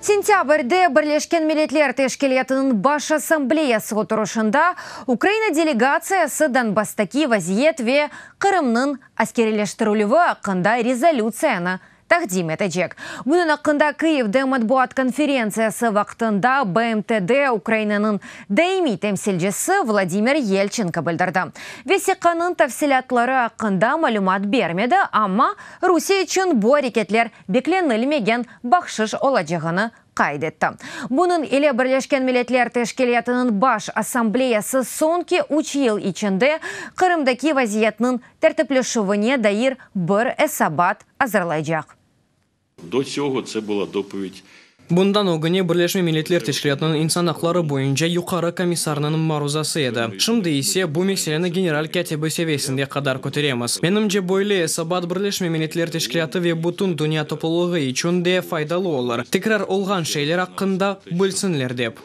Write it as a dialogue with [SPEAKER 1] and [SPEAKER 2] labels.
[SPEAKER 1] Sentâbrde Birleşken Milletler Teşkilâtınıñ Baş Assambleyası oturışında Ukraina delegatsiyası Donbasstaki vaziyet ve Qırımnıñ askeriyleştirilüvi aqqında rezolütsiyanı taqdim etecek. Bunıñ aqqında Kıyivde matbuat konferentsiyası vaqtında BMTde Ukrainanıñ daimiy temsilcisi Vladimir Yelçenko bildirdi. Vesiqanıñ tafsilâtları aqqında malümat bermedi, amma Rusiye içün bu areketler beklenilmegen bahşış olacağını qayd etti. Bunıñ ile Birleşken Milletler Teşkilâtınıñ Baş Assambleyası soñki üç yıl içinde Qırımdaki vaziyetniñ tertipleşüvine dair bir esabat azırlaycaq.
[SPEAKER 2] До цього це була доповідь
[SPEAKER 3] Bundan ögüne Birleşme Milletler Teşkilâtınıñ insan aqları boyunca Yuqarı komissarınıñ maruzası edi. Şimdi ise bu meseleni general kâtibi seviyesinde qadar köteremiz. Menimce, böyle esabat Birleşme Milletler Teşkilâtı ve bütün dünya toplulığı içün de faydalı olur, tekrar olğan şeyler aqqında bilsinler dep.